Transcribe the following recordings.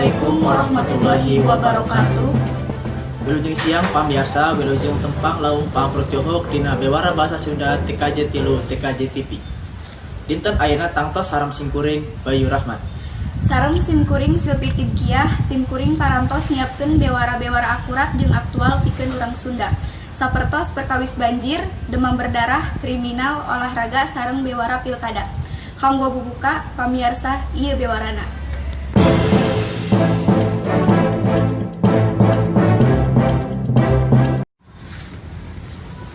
Assalamualaikum warahmatullahi wabarakatuh. Wilujeng siang pamiarsa, wilujeng tempang laung pamrut dina Bewara Bahasa Sunda TKJ 3 TKJ TV. Dinten ayeuna tangtos sareng simkuring Bayu Rahmat. Sareng simkuring Silpi Tibkiah, simkuring parantos nyiapkeun bewara-bewara akurat jeung aktual pikeun urang Sunda. Sapertos perkawis banjir, demam berdarah, kriminal, olahraga sareng bewara pilkada. Kanggo bubuka, pamiarsa, ieu bewarana.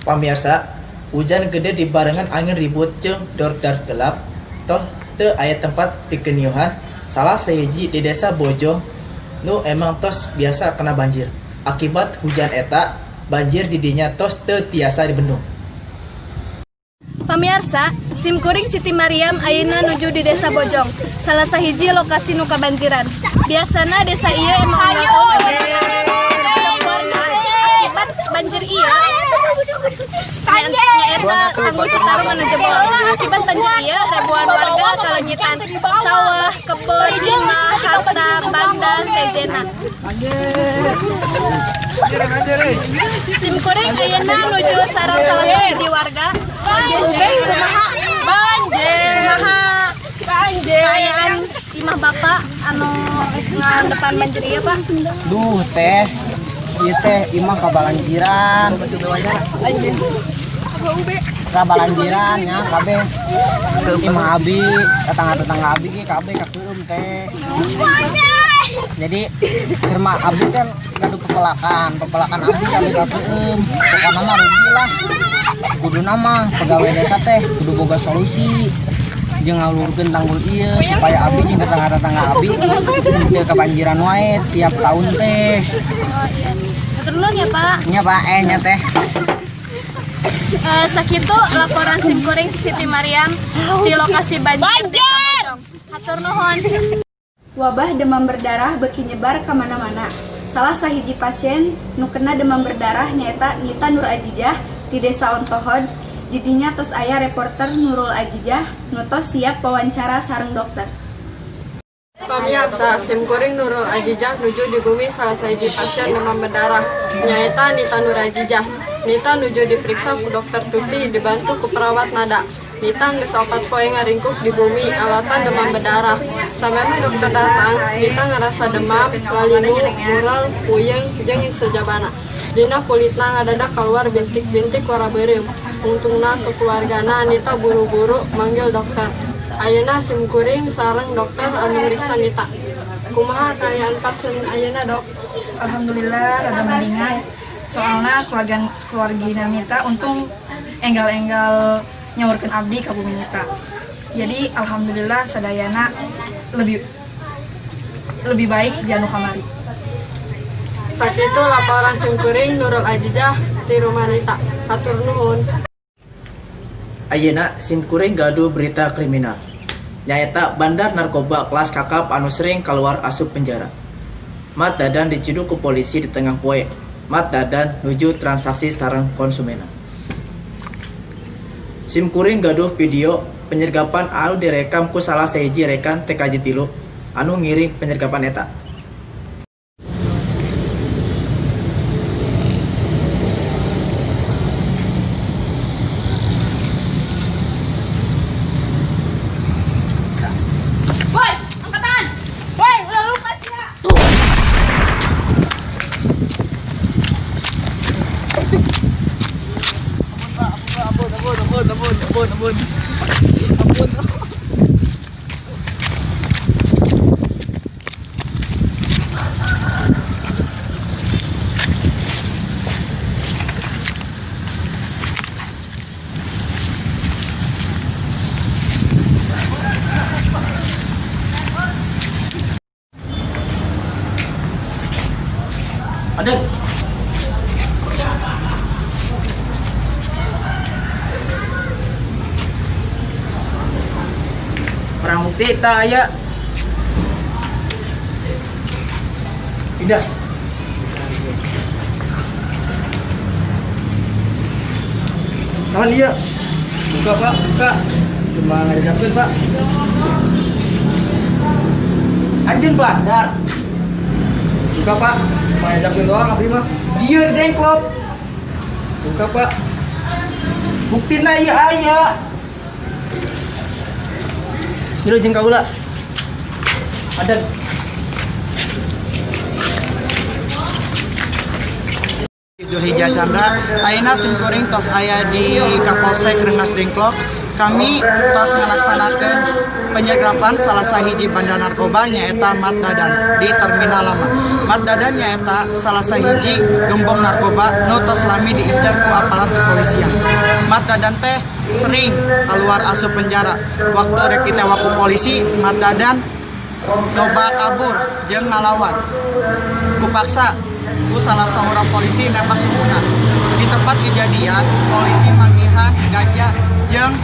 Pamiarsa, hujan gede dibarengan angin ribut jeung dordar gelap, toh teu aya tempat pikeun niuhan, salah sahiji di desa Bojong nu emang tos biasa kena banjir. Akibat hujan eta, banjir di dinya tos teu tiasa dibendung. Pamiarsa, simkuring Siti Mariam ayeuna nuju di Desa Bojong, salah sahiji lokasi nu kabanjiran. Biasana desa ieu emang unggal taun warna akibat banjir ieu nyaeta tanggul Citarum anu jebol. Akibat banjir ieu ribuan warga kaleungitan sawah, kebun, imah, harta, banda, sejena. Simkuring ayeuna nuju sareng salah sahiji warga. Ubeng, kumaha? Kumaha kaayaan imah Bapak anu depan banjir ieu, Pak? Duh teh, ieu teh imah kabalanjiran. Kabalanjiran nya kabeh. Imah abi, tetangga-tetangga abi ge kabeh kakeueum teh. Jadi firma abi kan gaduh pepelakan, pepelakan abi kabeh kakeueum. Pokona mah rugi lah. Kuduna mah pegawai desa teh kudu boga solusi jeung ngaluhurkeun tanggul ieu supaya abi jeung tetangga-tetangga abi teu kebanjiran wae tiap tahun teh. Hatur nuhun ya, Pak. Nya Pak, nya teh. Sakitu laporan simkuring Siti Mariam di lokasi banjir Desa Bojong. Hatur nuhun. Wabah demam berdarah beuki nyebar ka mana-mana. Salah sahiji pasien nu kena demam berdarah nyaeta Nita Nur Ajijah di Desa Ontohod. Di dinya tos aya reporter Nurul Ajijah nu tos siap wawancara sareng dokter. Pamiarsa, simkuring Nurul Ajijah nuju di bumi salah sahiji pasien demam berdarah nyaeta Nita Nur Ajijah. Nita nuju diperiksa ku dokter Tuti dibantu ku perawat Nada. Nita geus 4 poe ngaringkuk di bumi alatan demam berdarah. Samemeh dokter datang, Nita ngarasa demam, lalinu, mural, puyeng, jeung sejabana. Dina kulitna ngadadak keluar bintik-bintik warna beureum. Untungna keluargana Nita buru-buru manggil dokter. Ayeuna simkuring sareng dokter anu ngariksa Nita. Kumaha kaayaan pasien ayeuna, Dok? Alhamdulillah rada mendingan. Soalna keluarga keluargina Nita untung enggal-enggal nyaurkeun abdi ka bumi Nita. Jadi alhamdulillah sadayana lebih lebih baik di anu kamari. Sakitu laporan simkuring Nurul Ajijah ti rumah Nita. Hatur nuhun. Ayeuna simkuring gaduh berita kriminal. Nyaeta bandar narkoba kelas kakap anu sering keluar asup penjara. Mat Dadan diciduk ku polisi di tengah poe. Mat Dadan nuju transaksi sareng konsumena. Simkuring gaduh video penyergapan anu direkam ku salah sahiji rekan TKJ 3 anu ngiring penyergapan eta. Woi, angkat tangan. Woi, udah lupa sih ya. Ampun, ampun, ampun, ampun, ampun, ampun. Ampun. Ada. Barang bukti tak aya. Pindah. Tahan dia. Buka, Pak, buka. Cuma ngadepkeun, Pak. Anjeun bandar. Buka, Pak. Mau ngajakin doang abdi mah. Dieu Dengklok. Buka, Pak. Buktina ieu aya. Milu jeung kaula. Ada. Zulhijjah Chandra, ayeuna simkuring tos aya di Kapolsek Rengas Dengklok. Kami tos ngalaksanakeun penyergapan salah sahiji bandar narkoba, nyaeta Mat Dadan di Terminal Lama. Mat Dadan nyaeta salah sahiji gembong narkoba nu tos lami diincar ku aparat kepolisian. Mat Dadan teh sering keluar asup penjara. Waktu rek ditewak ku polisi, Mat Dadan coba kabur jeung ngalawan. Kupaksa ku salah seorang polisi nembak sukuna. Di tempat kejadian, polisi manggihan ganja jeung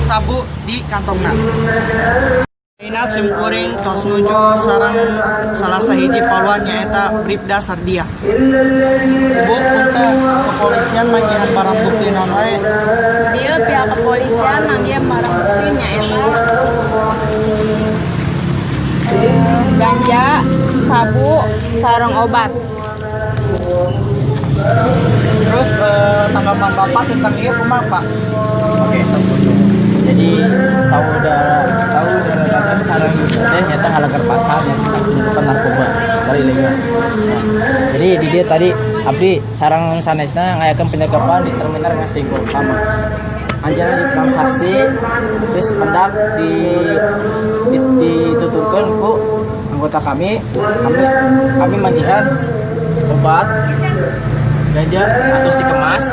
sabu di kantongna. Ayeuna simkuring tos nuju sareng salah sahiji paluan, nyaeta Bripda Sardia. Bu, punten, kepolisian manggihan barang bukti naon wae? Dieu pihak kepolisian manggihan barang bukti nyaeta ganja, sabu, sareng obat. Terus tanggapan Bapak tentang ieu kumaha, Pak? Oke. Jadi saudara saudara dan sareng teh nyata ngalanggar pasal yang tentang narkoba secara ilegal. Nah, jadi di dieu tadi abdi sareng sanesna ngayakeun penyergapan di Terminal Rengas Dengklok sama. Anjeunna di transaksi terus pendak di dituturkeun ku anggota kami, kami manggihan obat, ganja atau dikemas,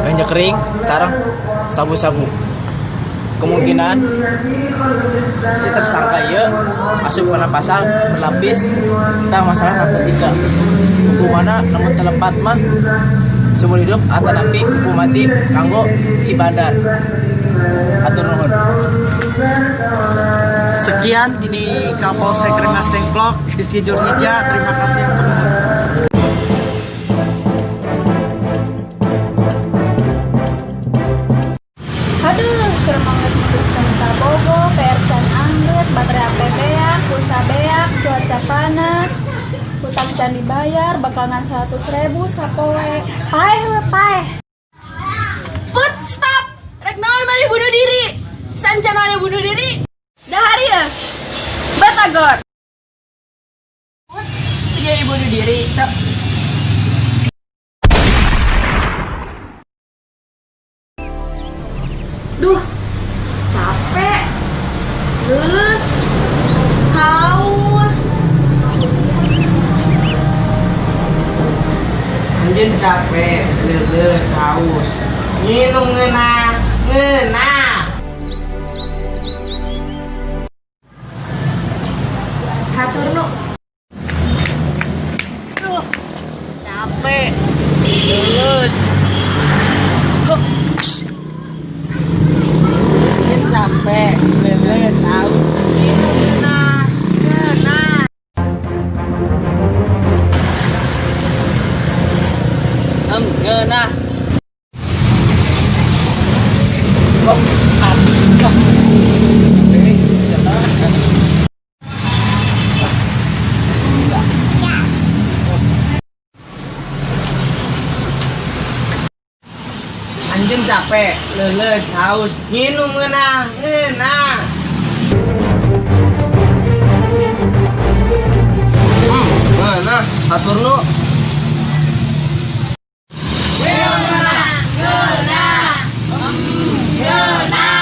ganja kering, sareng sabu-sabu. Kemungkinan si tersangka ieu asup kana pasal berlapis tentang masalah narkotika. Hukumanna lamun teu lepat mah seumur hidup atau napi hukum mati kanggo si bandar. Hatur nuhun. Sekian di Kapolsek Rengas Dengklok, Rizky Zulhijjah, terima kasih, hatur nuhun. Aduh, keur mah geus mutuskeun kabogoh, PR can anggeus, baterai HP beak, pulsa beak, cuaca panas, hutang can dibayar, bakal ngan 100 ribu sapoe. Paeh we, paeh. Put, stop! Rek naon maneh bunuh diri? Sancan maneh bunuh diri? Dahar ya. Batagor. Put, jadi bunuh diri. Tok. Duh, capek, lulus, haus. Anjeun capek, leuleus, haus. Nginum ngeunah, ngeunah. Hatur nu. Duh, capek, leuleus. Huh. Anjeun capek, leuleus, haus. Nginum ngeunah, ngeunah. Ngeunah. Oh, ah, eh, jatuh. Anjeun capek, leuleus, haus. Nginum ngeunah, ngeunah. Ngeunah, hatur nu. Nginum ngeunah, ngeunah. Ngeunah.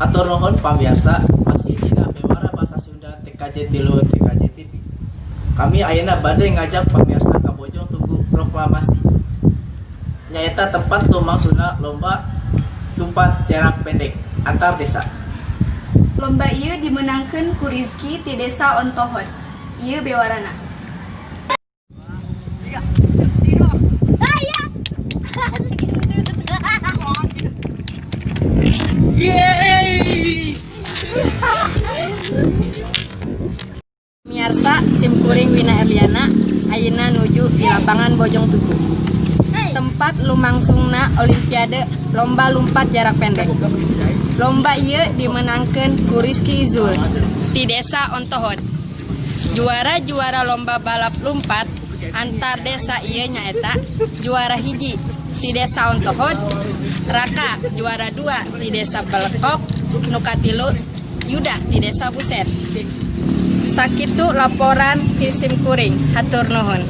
Hatur nuhun pamirsa, masih dina Bewara Bahasa Sunda TKJ 3 TKJ TV. Kami ayeuna bade ngajak pamirsa ka Bojong Tugu Proklamasi. Nyaeta tempat lumangsungna lomba lompat jarak pendek antar desa. Lomba ieu dimenangkeun ku Rizky ti Desa Ontohod. Ieu bewarana. Yeay! Miarsa, sim kuring Wina Erliana, ayeuna nuju di lapangan Bojong Tugu. Tempat lumangsungna Olimpiade lomba lumpat jarak pendek. Lomba ieu dimenangkeun ku Rizky Izul di Desa Ontohod. Juara-juara lomba balap lumpat antar desa ieu nyaeta juara hiji di Desa Ontohod, Raka juara dua di Desa Belekok, nu katilu Yuda di Desa Buset. Sakitu laporan ti sim kuring, hatur nuhun.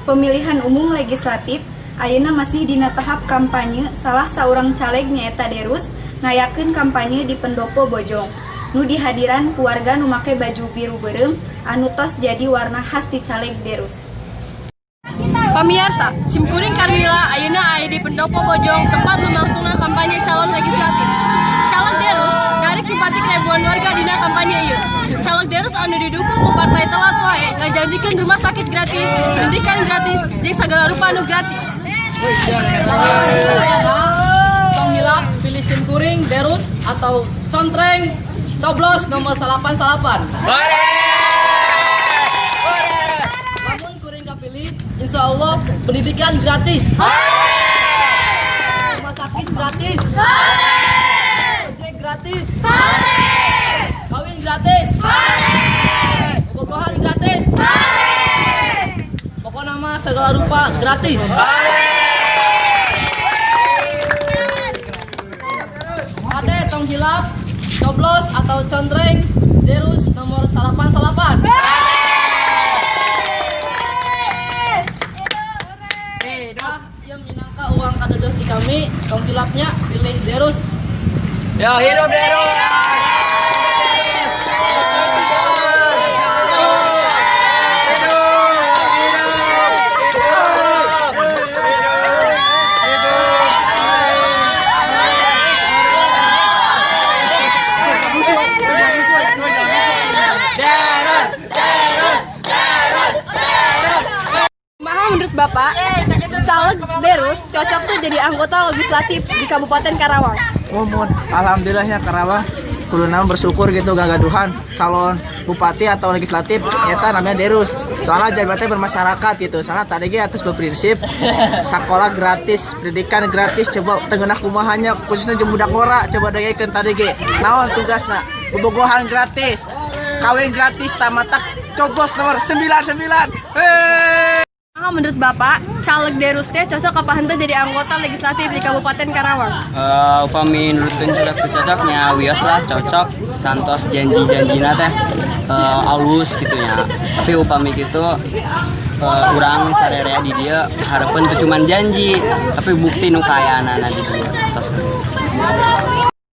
Pemilihan umum legislatif ayeuna masih dina tahap kampanye. Salah saurang caleg, nyaeta Derus, ngayakeun kampanye di Pendopo Bojong nu dihadiran ku warga nu make baju biru beureum anu tos jadi warna khas ti caleg Derus. Pamiarsa, simkuring Carmila ayeuna aya di Pendopo Bojong, tempat lumangsungna kampanye calon legislatif. Caleg Derus narik simpati ribuan warga dina kampanye ieu. Caleg Derus anu didukung ku Partai Telat Wae ngajanjikeun rumah sakit gratis, pendidikan gratis, jeung sagala rupa anu gratis. Tong hilap pilih sim kuring Derus atau contreng coblos nomor 88. Lamun kuring kapilih, insya Allah pendidikan gratis, rumah sakit gratis, ojek gratis, kawin gratis, bobogohan gratis, pokoknya mah segala rupa gratis. Ade tong hilap coblos atau contreng Derus nomor 88. Ah, yang minangka uang kadeudeut ti kami, tong hilapnya pilih Derus. Yo, hidup Derus! Kumaha menurut Bapak, caleg Derus cocok tuh jadi anggota legislatif di Kabupaten Karawang? Mumun, alhamdulillahnya Karawang kuduna bersyukur gitu gagaduhan calon bupati atau legislatif eta namanya Derus, soalnya jabatnya bermasyarakat gitu. Soalnya tadi ge atas berprinsip sekolah gratis, pendidikan gratis. Coba tengenah kumahanya, khususnya jeung budak ngora. Coba dengekeun tadi ge naon tugasna, bobogohan gratis, kawin gratis, tamatak coblos nomor 99. Hey! Kumaha menurut Bapak, caleg Derus teh cocok apa henteu jadi anggota legislatif di Kabupaten Karawang? Upami nurutkeun cocok teu cocoknya, wios lah cocok, santos janji-janjina teh alus gitu nya. Tapi upami kitu, urang sarerea di dieu hareupeun teu cuman janji tapi bukti nu kaayaanana di dieu tos.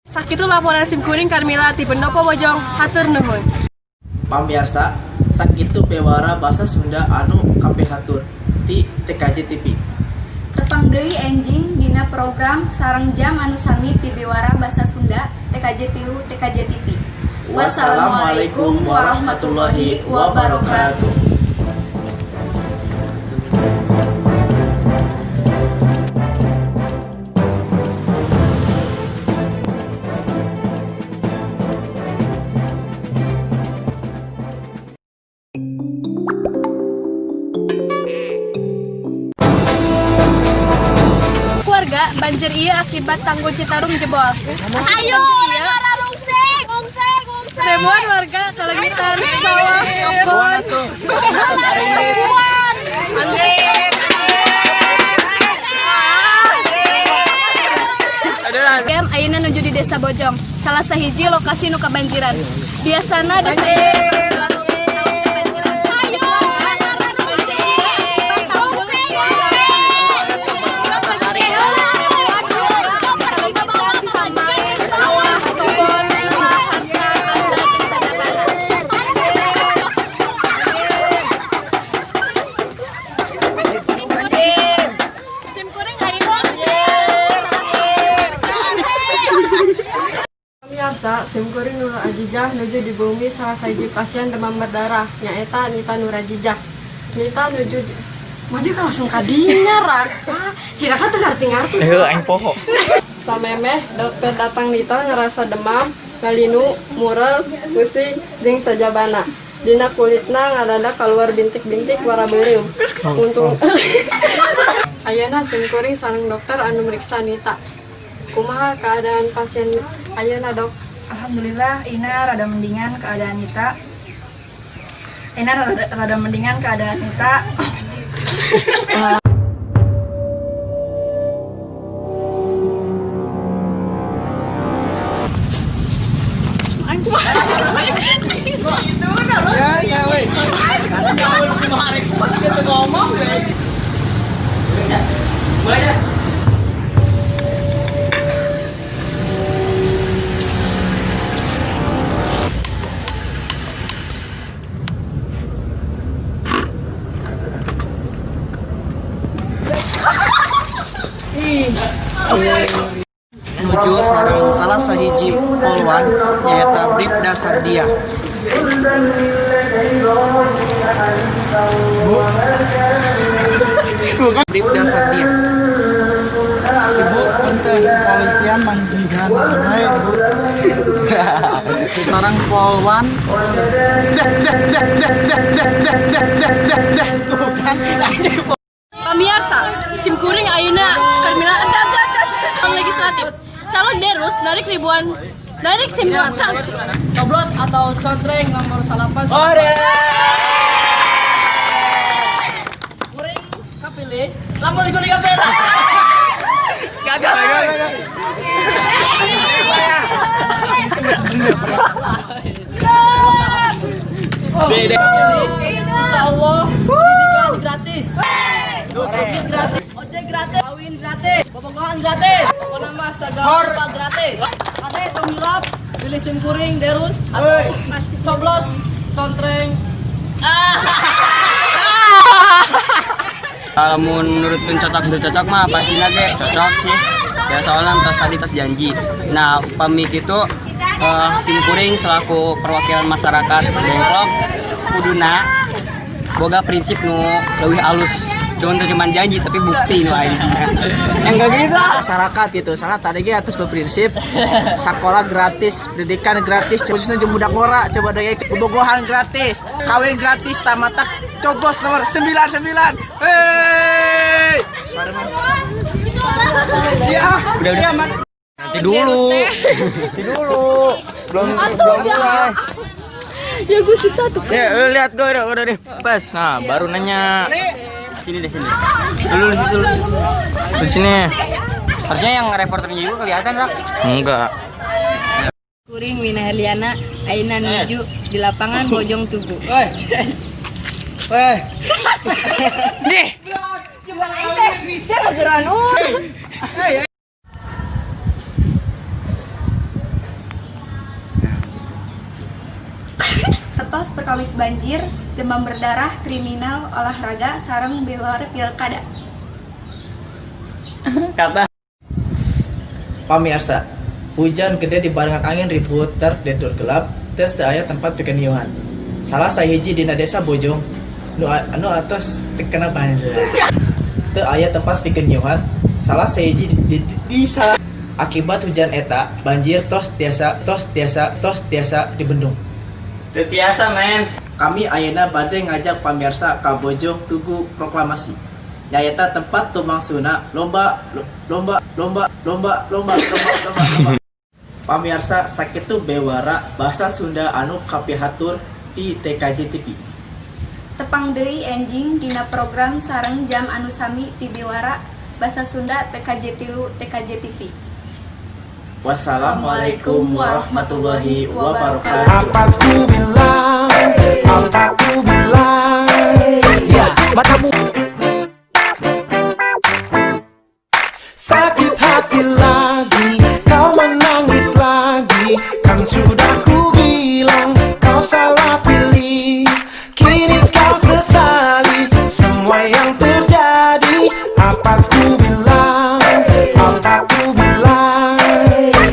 Sakitu laporan sim kuring Carmila ti Pendopo Bojong, hatur nuhun. Pamiarsa, sakitu bewara bahasa Sunda anu kapihatur ti TKJ TV. Tepang deui enjing dina program sareng jam anu sami ti Bewara Basa Sunda TKJ 3 TKJ TV. Wassalamualaikum warahmatullahi wabarakatuh. Keluarga, banjir ieu akibat tanggul Citarum jebol. Ayo, Ribuan warga kaleungitan sawah, kebon. Mana tuh? Gem ayeuna nuju di Desa Bojong, salah sahiji lokasi nu kabanjiran. Biasana desa ieu sawah, kebon, harta, banda, jeung sadayana. Sim kuring ayeuna salah Pemirsa, simkuring Nurul Ajijah nuju di bumi salah sahiji pasien demam berdarah, nyaeta Nita Nurajijah. Nita nuju di... Mana kalau langsung kadinya Raka. Si Raka tuh ngerti-ngerti. Eh, aing poho. Samemeh dokter datang, Nita ngerasa demam, ngalinu, murel, pusing, jeung sajabana. Dina kulitna ngadadak kaluar bintik-bintik warna beureum. Untung ayeuna simkuring sareng dokter anu meriksa Nita. Kumaha keadaan pasien ayeuna, Dok? Alhamdulillah, Ina rada mendingan keadaan Nita. Ina rada mendingan keadaan Nita. Ya, weh. Ngomong. Mulai dah. Nuju sareng salah sahiji polwan, nyaeta Bripda Sardia. Bripda Sardia. Ibu, punten, polisian manggihan wae, Bu. Sareng polwan. Zeh, zeh, zeh, zeh, zeh, zeh, zeh, zeh, zeh, zeh, zeh. Tuh kan. Pamiarsa, sim kuring ayeuna keur calon legislatif. Calon Derus narik ribuan narik sim Coblos atau contreng nomor salapan. Ore. Kuring kapilih, lamun diguling kamera. Gagal. Dede. Insya Allah pendidikan gratis. Sakit gratis, ojek gratis, kawin gratis, bobogohan gratis, pokoknya mah segala rupa gratis. Kade tong hilap, pilih sim kuring Derus atau coblos contreng. Kalau menurutkeun cocok teu cocok mah pastina ge cocok sih ya, soalnya tos tadi tos janji. Nah, upami kitu sim kuring selaku perwakilan masyarakat Dengklok kuduna boga prinsip nu leuwih alus, cuman teu cuman janji tapi bukti nu aya yang enggak gitu. Masyarakat gitu, soalnya tadi ge atas berprinsip sekolah gratis, pendidikan gratis, khususnya jeung budak ngora, coba deh, bobogohan gratis, kawin gratis, tamatak coblos nomor 99. Hei, suara mana? Ya, Udah, udah. ya, mat. Nanti dulu. Nanti dulu, belum belum mulai. Ya gue susah tuh. Ya, lu lihat gue udah deh. Pas, nah baru nanya. Sini deh, sini dulu, di situ dulu. Di sini. Harusnya yang reporternya juga kelihatan, Rak. Enggak. Kuring Wina Herliana ayeuna nuju di lapangan Bojong Tugu. Woi. Woi. Nih. Atos perkawis banjir, demam berdarah, kriminal, olahraga, sareng bewar pilkada. Kata. Pamirsa, hujan gede dibarengan angin ribut dar dedur gelap, tes teu aya tempat pikeun. Salah sahiji dina desa Bojong nu anu atos terkena banjir. Teu aya tempat pikeun, salah sahiji di salah akibat hujan eta banjir tos tiasa, tos tiasa, tos tiasa dibendung. Teu tiasa, men. Kami ayeuna bade ngajak pamirsa ka Bojong Tugu Proklamasi. Nyaeta tempat tumangsungna lomba lomba lomba lomba lomba lomba lomba lomba. Pamirsa, sakitu bewara bahasa Sunda anu kapihatur di TKJ TV. Tepang deui enjing dina program sareng jam anu sami ti Biwara Basa Sunda TKJ 3 TKJ TV. Wassalamualaikum warahmatullahi wabarakatuh. Apa ku bilang, apa ku bilang? Ya, matamu Sakit hati lagi, kau menangis lagi. Kan sudah ku bilang, kau salah pilih. Kini kau sesali semua yang terjadi. Apa ku bilang, apa ku bilang?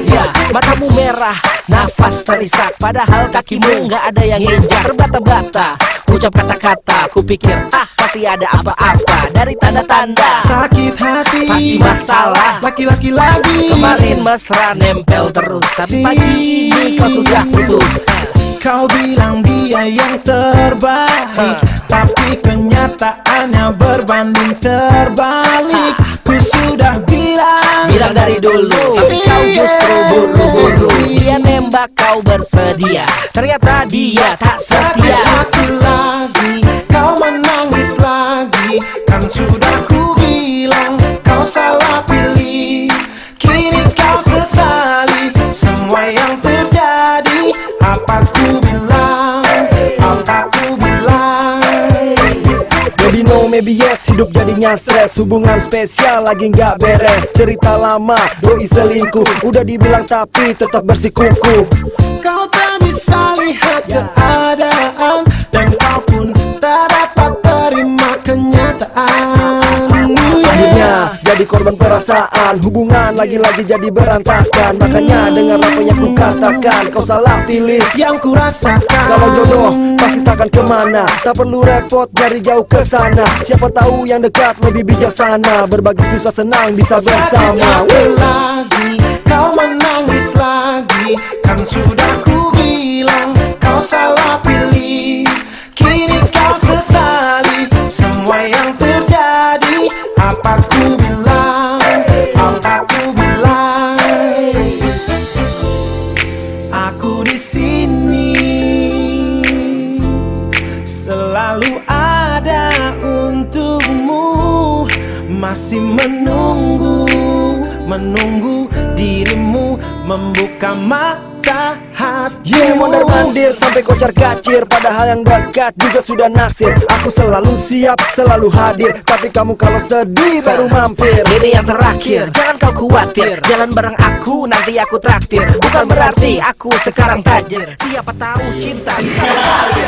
Ya, matamu merah, nafas terisak, padahal kakimu nggak ada yang injak. Terbata-bata, ucap kata-kata. Kupikir, ah, pasti ada apa-apa. Dari tanda-tanda Sakit hati, pasti masalah. Laki-laki lagi. Kemarin mesra nempel terus, tapi pagi ini kau sudah putus. Kau bilang dia yang terbaik, tapi kenyataannya berbanding terbalik. Ku sudah bilang, Bilang dari dulu, tapi kau justru buru-buru. Dia nembak, kau bersedia. Ternyata dia tak Sakit setia. Hati lagi, kau menangis lagi. Kan sudah ku bilang, kau salah pilih. Kini kau sesali semua yang terjadi. Apa ku bilang, apa ku bilang. Maybe no, maybe yes, hidup jadinya stres. Hubungan spesial lagi nggak beres. Cerita lama, doi selingkuh. Udah dibilang tapi tetap bersikukuh. Kau tak bisa lihat keadaan dan kau pun tak dapat terima kenyataan. Akhirnya jadi korban perasaan. Hubungan lagi-lagi jadi berantakan. Makanya dengar apa yang ku katakan. Kau salah pilih. Yang ku rasakan. Kalau jodoh pasti takkan kemana. Tak perlu repot dari jauh ke sana. Siapa tahu yang dekat lebih bijaksana. Berbagi susah senang bisa Sakit bersama. Hati lagi, kau menangis lagi. Kan sudah ku bilang, kau salah pilih. Kini kau sesali semua yang terjadi. Apa ku bilang, apa ku bilang. Aku di sini selalu ada untukmu, masih menunggu, menunggu dirimu membuka mata hatimu. Yeah, mondar mandir sampai kocar kacir. Padahal yang dekat juga sudah naksir. Aku selalu siap, selalu hadir. Tapi kamu kalau sedih baru mampir. Ini yang terakhir, jangan kau khawatir. Jalan bareng aku, nanti aku traktir. Bukan berarti aku sekarang tajir. Siapa tahu cinta bisa bersatu.